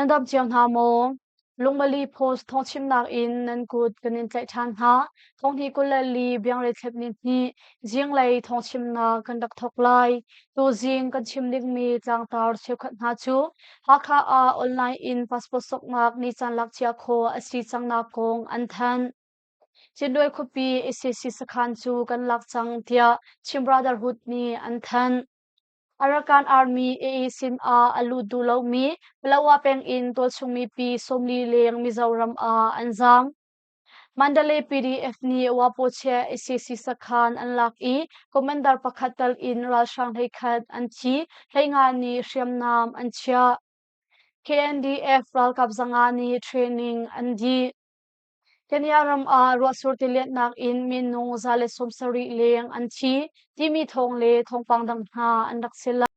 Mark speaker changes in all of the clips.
Speaker 1: Nan dam cio hna maw? Lungmali Post thawngchimnak in nan kut kan in tlaih ṭhan hna. Thonghni 24 biangreithlep ni hnih zinglei thawngchimnak kan rak thawk lai. Tuzing kan chim dingmi tlangtar cheukhat hna cu Hakha ah online in passport soknak ni caan lak cia khawh a si cangnak kong an thanh. Cinduai khuapi SAC sakhan cu kan lak cang tiah Chin Brotherhood nih an thanh. Arakan Army AA sin ah a lut duh lomi Palawa peng in tualchung mipi 40 leng Mizoram ah an zaam. Mandalay PDF nih Wapoche SAC sakhan an lak i commander pakhat tal in ralhrang 11 an thi, 15 nih hriamnam an chiah. KNDF ralkap 500 nih training an dih. Kenya ram ah ruahsur tilianhnak in minung 170 leng an thi timi thawng le thawngpang dang hna an rak si lai.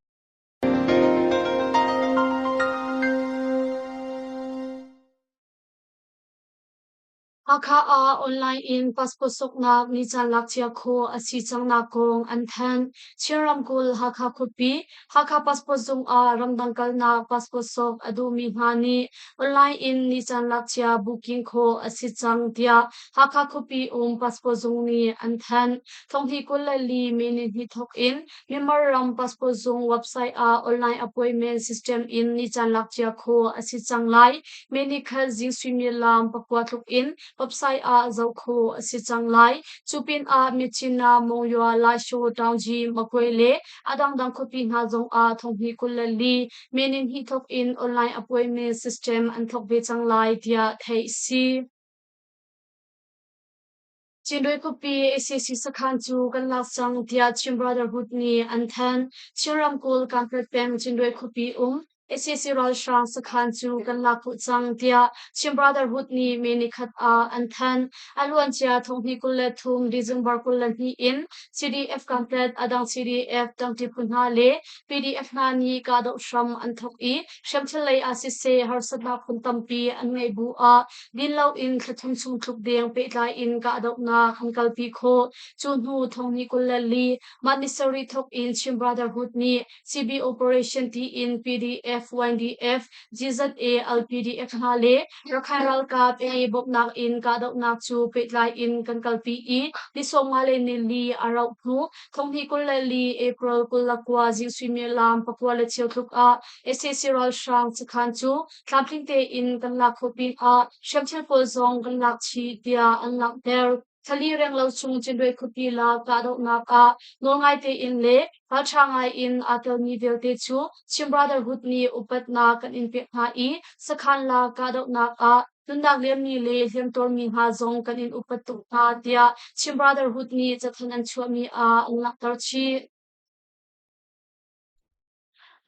Speaker 1: Hakha ah online in passport soknak ni caan lak cia khawh a si cangnak kong an thanh. Chin ramkulh Hakha khuapi Hakha passport zung ah ramdang kalnak passport sok a duhmi hna nih online in ni caan lak cia booking khawh a si cang tiah Hakha khuapi um passport zung nih an thanh. Thonghnih 24 May ni hnih thawk in Myanmar ram passport zung website ah online appointment system in ni caan lak cia khawh a si cang lai. May ni khat zing suimilam 9 tluk in website ah zoh khawh a si cang lai. Cu pinah Myitkyina, Monywa, Lasho, Taunggyi, Magway le a dangdang khuapi hna zongah thonghnih 24 May ni hnih thawk in online appointment system an thawk ve cang lai tiah theih a si. Cinduai khuapi SAC sakhan cu kan lak cang tiah Chin Brotherhood nih an thanh. Chin ramkulh Kanpet peng Cinduai khuapi um SAC ralhrang sakhan cu kan lak khawh cang tiah Chin Brotherhood nih May nikhat ah an thanh. A luancia thonghnih 23 December 22 in CDF Kanpet a dang CDF tangṭi phu hna le PDF hna nih kahdoh hram an thawk i hriamthil lei ah siseh harsatnak phun tampi an ngeih bu ah din loin thla thum chung tluk deng pehtlai in kahdohnak an kalpi khawh. Cu hnu thonghnih 24 mah ni sarih thawk in Chin Brotherhood nih CB Operation tiin PDF, YDF, GZA, LPDF hna le Rakhine ralkap ei bawmhnak in kahdohnak cu pehtlai in kan kalpi i ni 50 le nili a rauh hnu thonghnih 24 April 29 zing suimilam 9 le cheu tluk ah sac ralhrang sakhan cu tlamtling tein kan lak khawh pinah hriamthil pawl zong kan lak chih tiah an langhter. Thlali renglo chung Cinduai khuapi la kahdohnak ah nawlngai tein le ralṭha ngai in aa telmi vialte cu Chin Brotherhood nih upatnak kan in pek hna i sakhan la kahdohnak ah nunnak liammi le hliamtuarmi hna zong kan in upat tuk hna tiah Chin Brotherhood nih cathanh an chuahmi ah an langhter chih.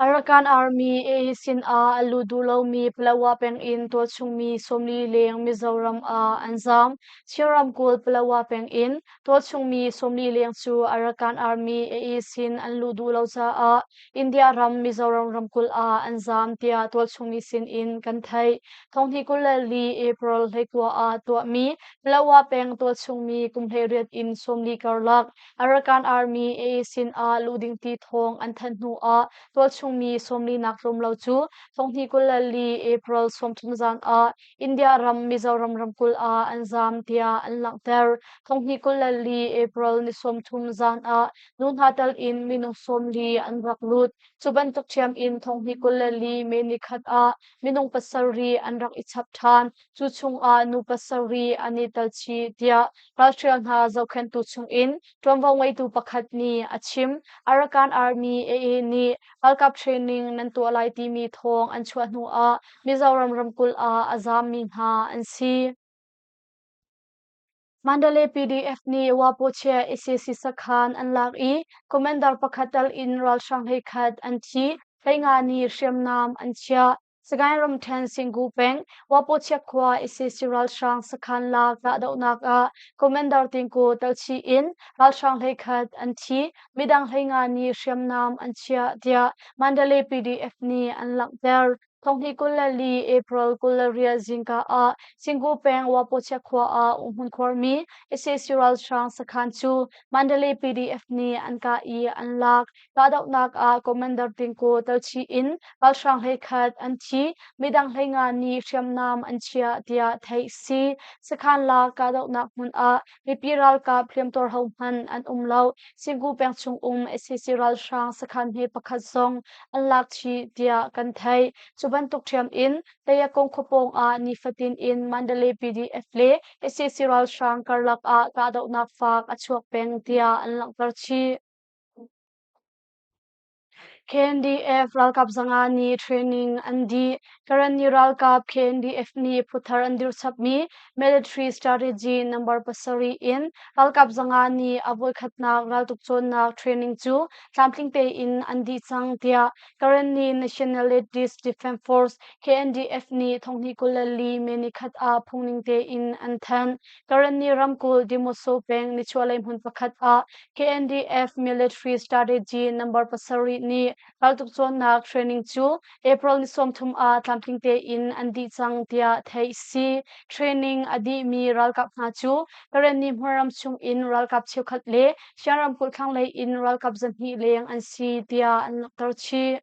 Speaker 1: Arakan Army AA sin ah a lut duh lomi Palawa peng in tualchungmi 40 leng Mizoram ah an zaam. Chin ramkulh Palawa peng in tualchungmi 40 leng cu Arakan Army AA sin an luh duh lo caah India ram Mizoram ramkulh ah an zaam tiah tualchungmi sin in kan theih. Thonghnih 24 April 29 ah tuahmi Palawa peng tualchungmi kum 18 in 40 karlak Arakan Army AA sin ah luh ding ti thawng an thanh hnu ah tualchungmi 40 nak tlawm lo cu thonghnih 24 April 30 zan ah India ram Mizoram ramkulh ah an zaam tiah an langhter. Thonghnih 24 April ni 30 zan ah nu hna tal in minung 40 an rak lut. Cu bantuk ṭhiam in thonghnih 24 May ni khat ah minung pasarih an rak i chap ṭhan. Cu chungah nu pasarih an i tel chih tiah ralhrial hna zohkhenhtu chungin ṭuanvo ngeitu pakhat nih a chim. Arakan Army AA nih ralkap training nan tuah lai timi thawng an chuah hnu ah Mizoram ramkulh ah a zaammi hna an si. Mandalay PDF nih Wapoche SAC sakhan an lak i commander pakhat tal in ralhrang 11 an thi, 15 nih hriamnam an chiah. Sagaing ramṭhen Singu peng Wapochiak khua sac ralhrang sakhan la kahdohnak ah Commander Tingku telchih in ralhrang 11 an thi, midang 15 nih hriamnam an chiah tiah Mandalay PDF nih an langhter. Thonghnih 24 April 28 zingka ah Singgu peng Wapochia khua ah umhmun khuarmi sac ralhrang sakhan cu Mandalay PDF nih an kah i an lak. Kahdohnak ah Commander Tingku telchih in ralhrang 11 an thi, midang 15 nih hriamnam an chiah tiah theih si. Sakhan lak kahdohnak hmun ah mipi ralkap hliamtuar hohmanh an um lo. Singgu peng chung um sac ralhrang sakhan hme pakhat zong an lak chih tiah kan theih. Cu bantuk ṭhiam in Tayakong khuapawng ah nifatin in Mandalay PDF le sac ralhrang karlak ah kahdohnak faak a chuak peng tiah an langhter chih. KNDF ralkap 500 nih training an dih. Karenni ralkap KNDF nih phuthar an dirchapmi Military Strategy number 7 in ralkap 500 nih a voikhatnak raltuk cawnnak training cu tlamtling tein an dih cang tiah Karenni Nationalities Defense Force KNDF nih thonghnih 24 May nikhat ah phungning tein an thanh. Karenni ramkulh Demoso peng nichuahlei hmun pakhat ah KNDF Military Strategy number 7 nih raltuk cawnnak training cu April ni 30 ah tlamtling tein an dih cang tiah theih si. Training a dihmi ralkap hna cu Karenni hmunram chung in ralkap cheukhat le Shan ramkulh thlanglei in ralkap 200 leng an si tiah an langhter chih.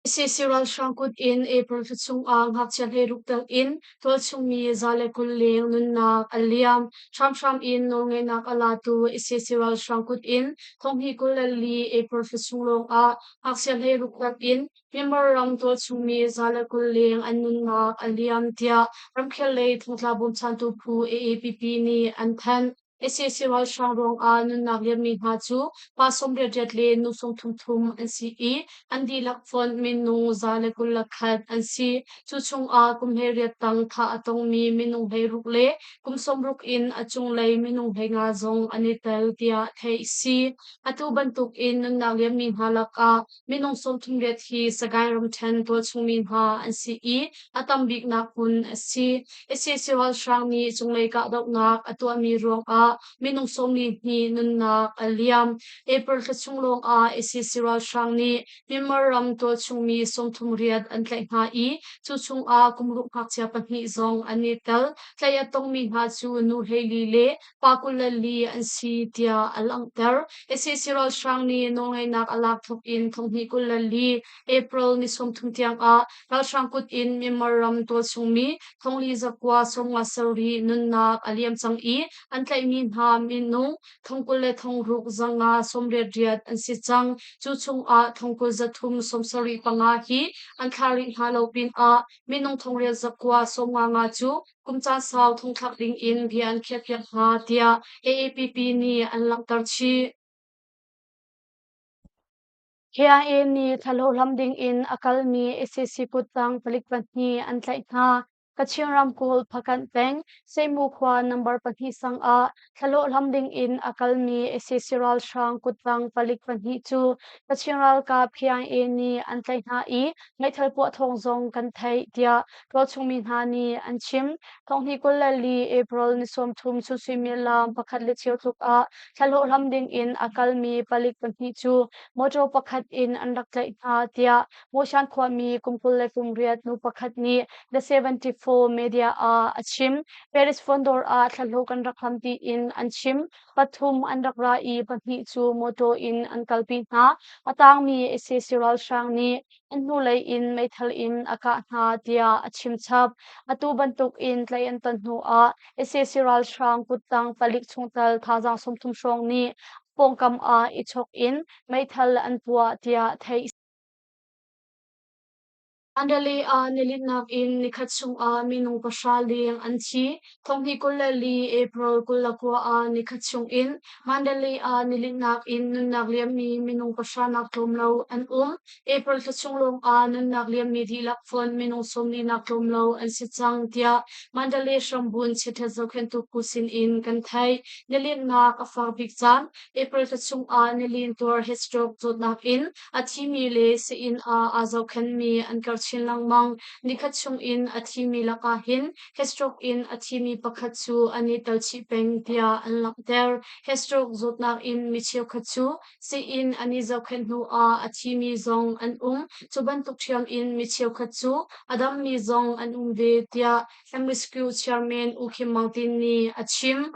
Speaker 1: Sac ralhrang kut in April thla chungah ngakchia 16 tel in tualchung mi 120 leng nunnak a liam. Hramhram in nawlngeihnak a latu sac ralhrang kut in thonghnih 24 April thla chung lawngah ngakchia 16 tel in Myanmar ram tualchung mi 120 leng an nunnak a liam tiah ramkhel lei thongtla bawmchantu phu AAPP nih an thanh. Sac ralhrang ruangah nunnak liammi hna cu pa 88 le nu 33 an si i an dihlak fonh minung 121 an si. Cu chungah kum 18 tang thah a tongmi minung 16 le kum 60 in a cunglei minung 15 zong an i tel tiah theih a si. Atu bantukin nunnak liammi hna lakah minung 38 hi Sagaing ramṭhen tualchungmi hna an si i a tam biknak hmun a si. Sac ralhrang nih cunglei kahdohnak a tuahmi ruangah minung 42 nunnak a liam. April thla chung lawngah sac ralhrang nih Myanmar ram tualchungmi 38 an tlaih hna i cu chungah kumruk ngakchia pahnih zong an i tel. Tlaih a tongmi hna cu nu 14 le pa 24 an si tiah a langhter. Sac ralhrang nih nawlngeihnak a lak thawk in thonghnih 24 April ni 30 tiangah ralhrang kut in Myanmar ram tualchungmi thongli zakua 57 nunnak a liam cang i an tlaihmi hna minung thongkul le thongruk zanga 88 an si cang. Cu chungah thongkul zathum 75 hi an thlah rih hna lo pinah minung thongriat zakua 55 cu kum caan sau thongthlak ding in bia an khiahpiak hna tiah AAPP nih an langhter chih. KIA nih thlahlawh ding in a kalmi sac kuttang palik pahnih an tlaih hna. Kachin ramkulh Phakanh peng Seimu khua number 2 sang ah thlahlawh hlam ding in a kalmi sac ralhrang kuttang palik pahnih cu Kachin ralkap KIA nih an tlaih hna i meithal puah thawng zong kan theih tiah tualchung mi hna nih an chim. Thonghnih 24 April ni 30 chun suimilam pakhat le cheu tluk ah thlahlawh hlam ding in a kalmi palik pahnih cu motor pakhat in an rak tlaih hna tiah Moshan khuami kum 28 nu pakhat nih The 74 Media ah a chim. Paris Fondor ah thlahlawh kan rak hlam tiin an chim. Pathum an rak ra i pahnih cu motor in an kalpi hna. A tangmi sac ralhrang nih an hnulei in meithal in a kah hna tiah a chim chap. Atu bantuk in tlaih an ton hnu ah sac ralhrang kuttang palik chungtel thazaang 30 hrawng nih pawngkam ah i chok in meithal an puah tiah theih. Mandalay ah nilinnak in nikhat chungah minung 0 leng an thi. Thonghnih 24 April 29 ah nikhat chungin Mandalay ah nilinnak in nunnak liammi minung 0 nak tlawm lo an um. April thla chung lawngah nunnak liammi dihlak fonh minung 40 nak tlawm lo an si cang tiah Mandalay hrambunh chiatṭhat zohkhenhtu phu sinin kan theih. Nilinnak a fak bik caan April thla chungah nilin tuar heat stroke zawtnak in a thimi le sii-inn ah aa zohkhenhmi an karh. chin lengmang. Nikhat chung in a thimi lakah hin heatstroke in a thimi pakhat cu an i tel chih peng tiah an langhter. Heatstroke zawtnak in mi cheukhat cu sii-inn an i zohkhenh hnu ah a thimi zong an um. Cu bantuk ṭhiam in mi cheukhat cu a dammi zong an um ve tiah MSQ chairman U Khim Maung Tin nih a chim.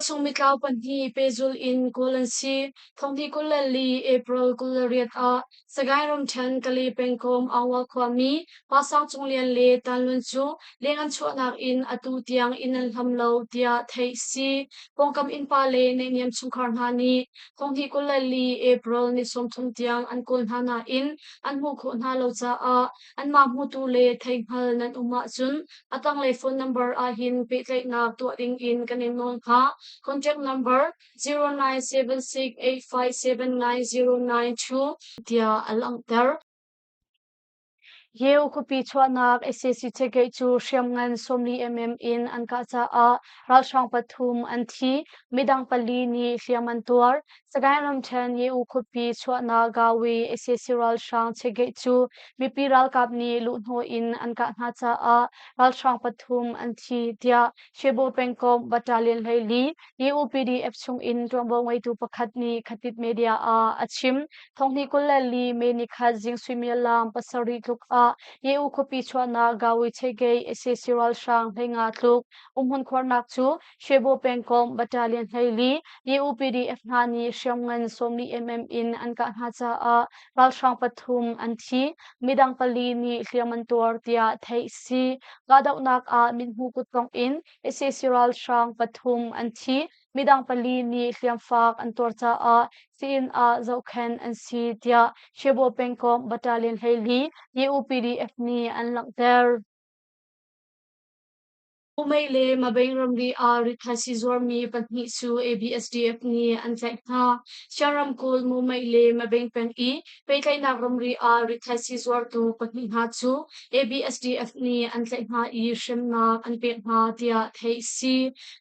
Speaker 1: Chung mitlau pahnih pehzulh in kawl an si. Thonghnih 24 April 28 ah Sagaing ramṭhen Kale pengkomh Aungwa khuami Pa Sang Cung Lian le Tan Lun cu leng an chuahnak in atu tiang inn an hlam lo tiah theih si. Pawngkam innpa le naihniam chungkhar hna nih thonghnih 24 April ni 30 tiang an kawl hna nain an hmuh khawh hna lo caah anmah hmutu le theihngal nan um ahcun a tanglei phone number ahhin pehtlaihnak tuah ding in kan in nawl hna. Contact number 0976857992 tiah a langhter. Yeo khuapi chuahnak sac chekeih cu hriamngan 40 mm in an kah caah ralhrang pathum an thi, midang pali nih hliam an tuar. Sagaing ramṭhen Yeo khuapi chuahnak Gawi sac ralhrang chekeih cu mipi ralkap nih luhhnawh in an kah hna caah ralhrang pathum an thi tiah Shebo pengkomh Battalion 14 UPDF chungin ṭuanvo ngeitu pakhat nih Khatit Media ah a chim. Thonghnih 24 May nikhat zing suimilam 7 tluk ah Ye-U khuapi chuahnak Gawi Chegei sac ralhrang 15 tluk umhmun khuarnak cu Shebo pengkomh Battalion 14 UPDF hna nih hriamngan 40 mm in an kah hna caah ralhrang pathum an thi, midang pali nih hliam an tuar tiah theih si. Kahdohnak ah mithmuh kuttongh in sac ralhrang pathum an thi, midang pali nih hliamfak an tuar caah sii-inn ah zohkhenh an si tiah Shebo pengkomh Battalion 14 UPDF nih an langhter. Mumei le Mabaing ramri ah rithaisii zuarmi pahnih cu ABSDF nih an tlaih hna. Shan ramkulh Mumei le Mabaing peng i pehtlaihnak ramri ah rithaisii zuartu pahnih hna cu ABSDF nih an tlaih hna i hremnak an pek hna tiah theih a si.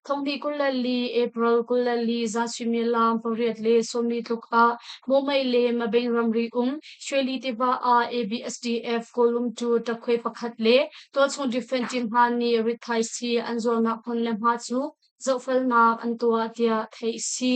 Speaker 1: Thonghnih 24 April 24 zan suimilam 8 le 40 tluk ah Mumei le Mabaing ramri um Shweli tiva ah ABSDF kawlumtu ṭakhuai pakhat le tualchung defense team hna nih rithaisii an zuarnak hmun le hma cu zohfelnak an tuah tiah theih a si.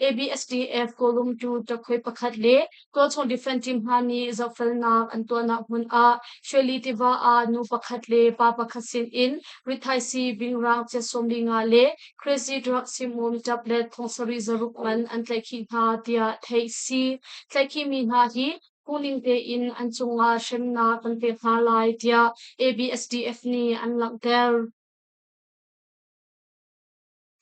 Speaker 1: ABSDF kawlumtu ṭakhuai pakhat le tualchung defense team hna nih zohfelnak an tuahnak hmun ah Shweli tiva ah nu pakhat le pa pakhat sin in rithaisii bingrang cia 15 le crazy drug simum tablet thong sarih zaruk man an tlaihkhih hna tiah theih a si. Tlaihkhihmi hna hi phungning tein an cungah hremnak kan pek hna lai tiah ABSDF nih an langhter.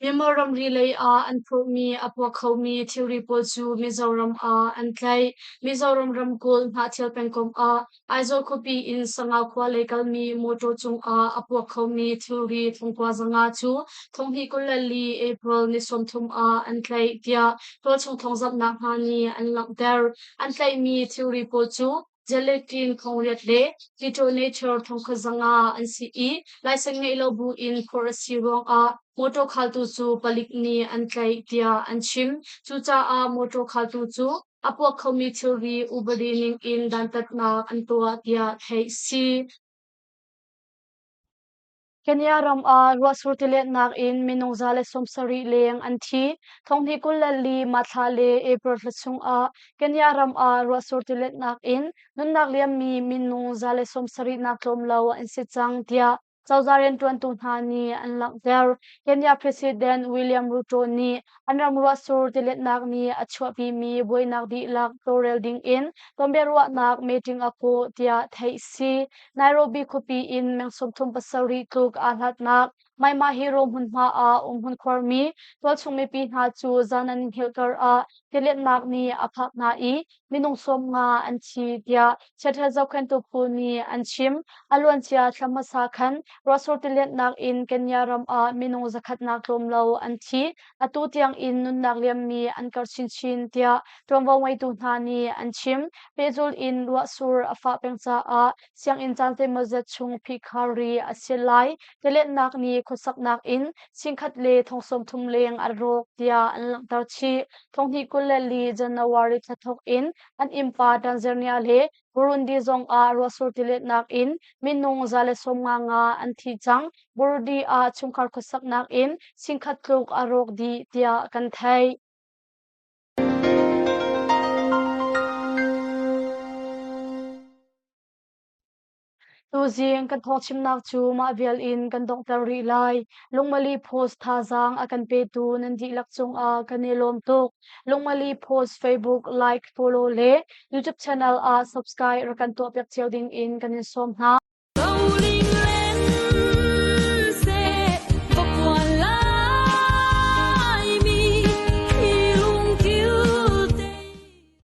Speaker 1: Myanmar ramri lei ah an phurhmi a puak khomi thilri pawl cu Mizoram ah an tlaih. Mizoram ramkulh Hnahthial pengkomh ah Aizawl khuapi in Sangau khua lei kalmi mawṭaw cungah a puak khomi thilri thongkua zanga cu thonghnih 24 April ni 30 ah an tlaih tiah tualchung thawngzamhnak hna nih an langhter. An tlaihmi thilri pawl cu gelatin thongriat le detonator thongkhat zanga an si i laisen ngeih lo buin phorh a si ruangah mawṭaw khaltu cu palik nih an tlaih tiah an chim. Cucaah mawṭaw khaltu cu a puak khomi thilri upadi ningin dantatnak an tuah tiah theih a si. Kenya ram ah ruahsur tiletnak in minung 170 leng an thi. Thonghnih 24 Mathla le April thla chungah Kenya ram ah ruahsur tiletnak in nunnak liammi minung 170 nak tlawm lo an si cang tiah cozah rianṭuantu hna nih an langhter. Kenya President William Ruto nih an ram ruahsur tiletnak nih a chuahpimi buainak dihlak tawlrel dingin tonbiaruahnak meeting a kawh tiah theih a si. Nairobi khuapi in meng 37 tluk aa hlatnak Maima Hero hmunhma ah umhmun khuarmi tualchung mipi hna cu zan an hngilh kar ah tiletnak nih a phak hna i minung 50 an thi tiah chiaṭha zohkhenhtu phu nih an chim. A luancia thla hmasa khan ruahsur tiletnak in Kenya ram ah minung zakhatnak tlawm lo an thi. Atu tiang in nunnak liammi an karh chinchin tiah ṭuanvo ngeitu hna nih an chim. Pehzul in ruahsur a fah peng caah sianginn caan zeimawzat chung phihkhar rih a si lai. Tiletnak nih khuasaknak inn singkhat le 30,000 leng a rawk tiah an langhter chih. 2024 January thla thawk in an innpa Tanzania le Burundi zong ah ruahsur tiletnak in minung 155 an thi cang. Burundi ah chungkhar khuasaknak inn singkhat tluk a rawk dih tiah kan theih. Tuzing kan thawngchimnak cu mah vial in kan donghter rih lai. Lungmali Post thazaang a kan petu nan dihlak cungah kan i lawm tuk. Lungmali Post Facebook like, follow le YouTube channel ah subscribe rak kan tuahpiak cio ding in kan in sawm hna.